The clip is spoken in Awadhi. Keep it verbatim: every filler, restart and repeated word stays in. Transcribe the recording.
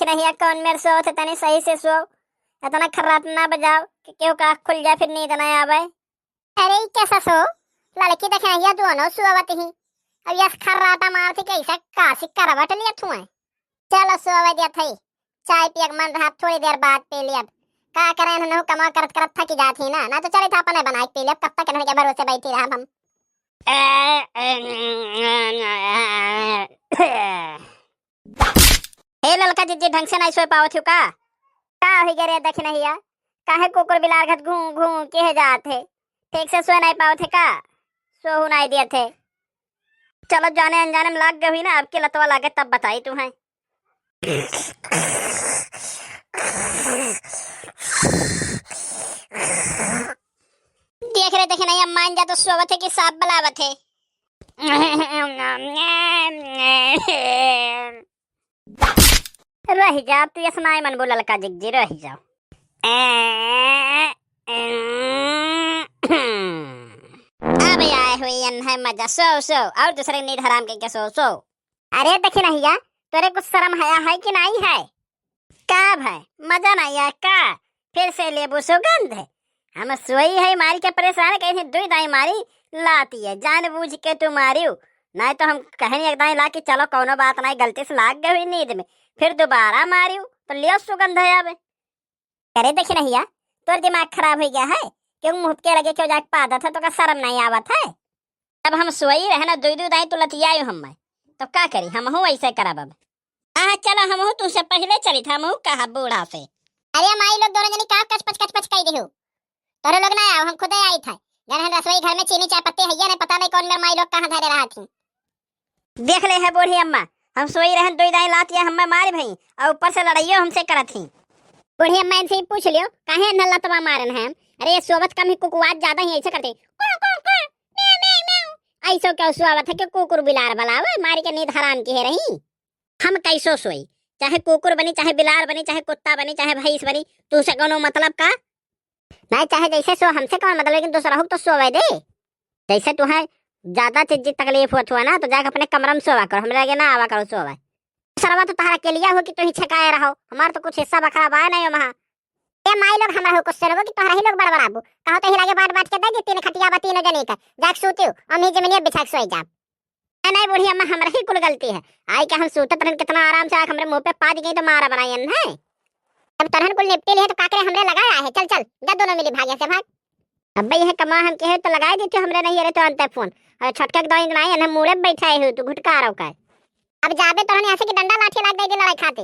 तहिया कौन मेर सोवत है, तनी सही से सो। इतना खर्राटा ना बजाओ कि केहू का आँख खुल जाए, फिर नींद ना आवे। अरे, ई कैसा सो? ललकी देखे नहिया दोनों सोवत ही। अब यस खर्राटा मारत ही, कैसे कासी करवट लियत हुए। चलो, सोवे देत हई। चाय पिए के मन रहा, थोड़ी देर बाद पी लेब। का करें, नहु कमा करत करत थकी जात ही ना, ना तो चलित अपने बनाए के पी लेब, कब तक इन्हन के भरोसे बैठी रहब हम। ए ललका जिज्जी, ढंग से नहीं सोए पावत हो का? का होई गे रे दखिनहिया? काहे कुकुर बिलार घत घूं घूं किहे जात है? ठीक से सोए नहीं पावत है का? सोहू नहीं दियत है। चलो, जाने अनजाने में लाग गई हुई ना, अब के लतवा लागे तब बताई तू है। देख रे दखिनहिया, मान जा तो सोवत है कि सांप बलावत है। रहि जा, तू यस नाय मन बोलल का जिज्जी, रहि जा। अब आए हुए यन है मजा, सो, सो, और दूसरे नींद हराम के, के सो, सो। अरे दखिनहिया, तोरे कुछ शर्म हया है कि नहीं है? का भाई, मजा नहीं आया का? फिर से लेबू सुगंध? हम सोई है मारी के परेशान, कहीं दुई दाई मारी लाती है, जानबूझ के तू मारियो। नहीं तो हम कहें एक दाई ला के चलो, कौनो बात नहीं, गलती से लाग गई हुई नींद में, फिर दोबारा मारियो तो लियो सुगंध है अब। अरे दखिनहिया, तोर दिमाग खराब हो गया है? क्यों मुँह के लगे क्यों जाके पादत है, तो का शर्म नहीं आवत है? अब हम सोई रहे ना, दुई दुई दाई तू लतियायो हम मैं, तो का करी, हमहू ऐसे करब अब। हाँ, चलो, हमहू तुमसे पहले चलित, हमहू कहा बूढ़ा से। अरे माई लोग दोनों जनी का कचपच कचपच कई देहु? तोरे लोग ना आओ, हम खुदे आई था। गन हन रसोई घर में चीनी चाय पत्ती है या नहीं, पता नहीं कौन मेरे माई लोग कहाँ धरे रहा थी। देख ले है बूढ़ी अम्मा, हम सोई रहन, दुई दाई लात या हम्मे मारी भई, और ऊपर से लड़ाइयो हमसे करत ही। बूढ़ी अम्मा इनसे ही पूछ लियो, काहे इन्हें लतवा मारन है हम? अरे ये सोवत कम ही, कुकुआत ज्यादा ही, ऐसे करते, कुआ, कुआ, कुआ, म्याऊ, म्याऊ, म्याऊ। ऐसो क्यों सोवत है कि कुकुर बिलार बलावे, मारी के नींद हराम की है रही। हम कैसो सोई, चाहे कुकुर बनी, चाहे बिलार बनी, चाहे कुत्ता बनी, चाहे भैंस बनी, तू से कोनो मतलब का? नहीं, चाहे जैसे सो, हमसे कौन मतलब, लेकिन दूसरा हो तो सोवे दे। जैसे तुम्हें ज्यादा चीज तकलीफ होत हुआ ना, तो जाके अपने कमरा में सोवा करो, हमरे आगे ना आवा करो सोवे। सरवा तो तहरा के लिया हो कि तू ही छकाए रहो, हमार तो कुछ हिस्सा बखरा बाय नहीं वहाँ। ए माई लोग, हमरा हो कुछ सुनबो कि तोहरा ही लोग बड़बड़ाबू? कहो तो ही लागे बांट बांट के दे दे, तीन खटिया बा तीनों जने का, जाके सूतियो, हम ही जमीनिया बिछा के सोई जाब। ए नहीं बूढ़ी अम्मा, हमरा ही कुल गलती है। आई के हम सूतत रहन कितना आराम से, आके हमरे मुंह पे पाद गई तो मारा बनायन है। अब तोरहन कुल निपटी लिहे तो का करे, हमरे लगा आए है। चल चल, जा दोनों मिली भाग यहाँ से, भाग। अब भाई यह कमा हम के है तो लगाए देते हमरे नहीं, अरे तो अंते फोन। और छोटका के दवाई नहीं, हम मुड़े बैठा है, तू घुटका रहो का। अब जाबे तोरहन यहाँ से कि डंडा लाठी लाग देगी लड़ाई खाते।